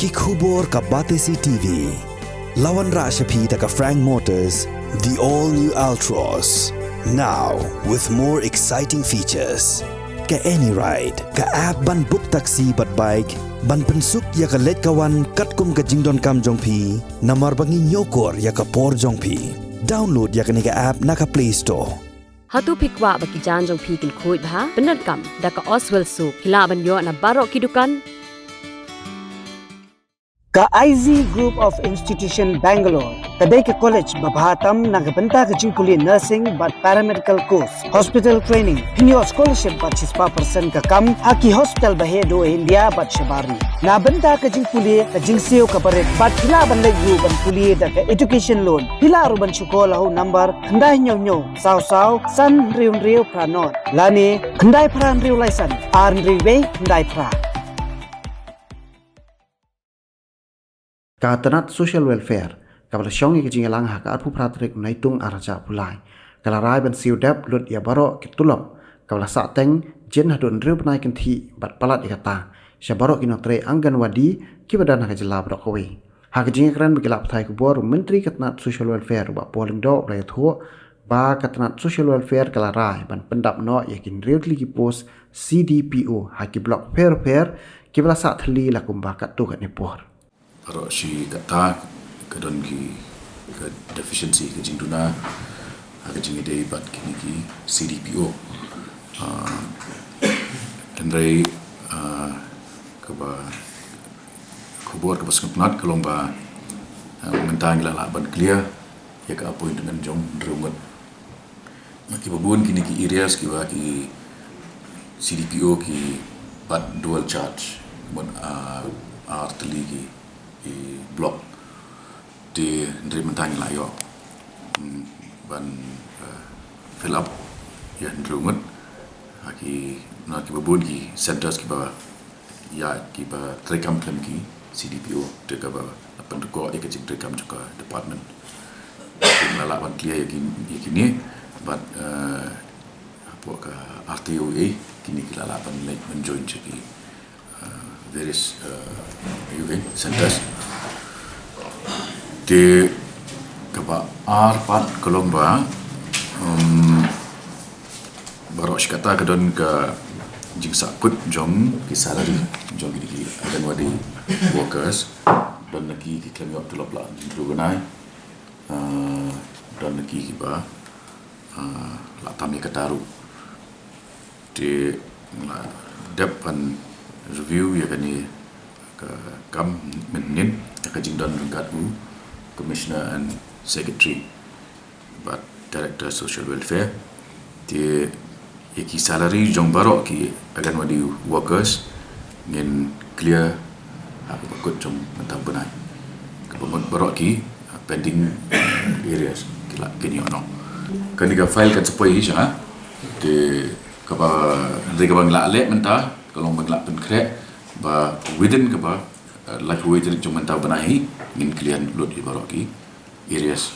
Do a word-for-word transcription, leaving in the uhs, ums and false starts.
Ki khubor ka Batesi T V. La wanrah sha phi da ka Frank Motors, the all new Altroz. Now with more exciting features. Ka AnyRide, ka app ban book taxi bad bike, ban pynsuk ïa ka leit ka wan katkum ka jingdonkam jong phi, namar ba ngi ñiewkor ïa ka por jong phi. Download ïa kane ka app na ka Play Store. Hato phi kwah ba ki jaiñ jong phi kin khuid bha? Pyndonkam da ka Oswell Soap, phi lah ban ïoh na baroh ki dukan. Ka I Z Group of Institution Bangalore ka dei ka college ba bha tam na ka bynta ka jingpule nursing bad paramedical course, hospital training. Phin ïoh scholarship bad shispah percent ka kam ha ki hospital ba heh duh India bad shabar ri. Na bynta ka jingpule, ka jingsiew kaba rit bad phi lah ban leit ruh ban pule da ka education loan. Phi lah ruh ban shu call ha u number khyndai hynñiew hynñiew saw saw san hynriew hynriew phra nod lane khyndai phra hynriew lai san ar hynriew wei khyndai phra. Ka tnat Social Welfare kaba la shong ïa ka jingïalang ha ka arphew phra tarik u Naitung arhajar arphew lai ka la rai ban siew dep lut ïa baroh ki tulop kaba la sahteng jin haduh hynriew bnai kynthih bad palat ïa kata sha baroh ki nongtrei Anganwadi kiba don ha ka jylla baroh kawei. Ha ka jingïakren bad ki lad pathai khubor, u Myntri ka tnat Social Welfare u Bah Paul Lyngdoh u la ïathuh ba ka tnat Social Welfare ka la rai ban pyndap noh ïa ki hynriew tylli ki post C D P O ha ki block pher pher kiba la sah thylli la kumba katto katne por. Baroh shi katta ka don ki, ka deficiency, ka jingduna ha ka jingïadei bad kine ki C D P O. Ah, hynrei, ah, kaba khubor kaba sngewtynnat ka long ba, ah, mynta ngi la lah ban clear ïa ka appointment jong hynriew ngut. Kiba bun kine ki areas kiba ki C D P O ki bat dual charge, mut, ah, ar tylli ki, ki block. Te hynrei mynta ngi la ïoh, mm, ban, eh, fill up ïa hynriew ngut. Ha ki, na kiba bun ki centers kiba ïa kiba treikam khlem ki C D P O, te kaba la pynduh ïa ka jingtreikam jong ka department. Ngi la lah ban clear ïa ki, ïa kine, bad, eh, hapoh ka R T O A, kine ki la lah ban leit ban join sha ki, eh, various, eh, U A centers. Te kaba ar pat ka long ba, um, baroh shi katta ka don ka jingsahkut jong ki salary jong ki, ki Anganwadi workers. Don na ki ki khlem ïoh tulop la hynriew bnai. Ah, don na ki kiba, ah, la tam ïa kata ruh. Te la dep ban review ïa kane ka kam mynnin, ïa ka jingdon ryngkat u Commissioner and Secretary bad Director Social Welfare. Te ïa ki salary jong baroh ki Anganwadi workers ngin clear ha kaba kut jong mynta u bnai. Kaba mut baroh ki, ah, pending, eh, arrears ki la, kin ïoh noh. Kane ka file kan sa poi hi sha nga. Te kaba, hynrei kaba ngi la leh mynta ka long ba ngi la pynkhreh ba within kaba, eh, laiphew wei tarik jong mynta u bnai hi ngin clear lut ïa baroh ki arrears.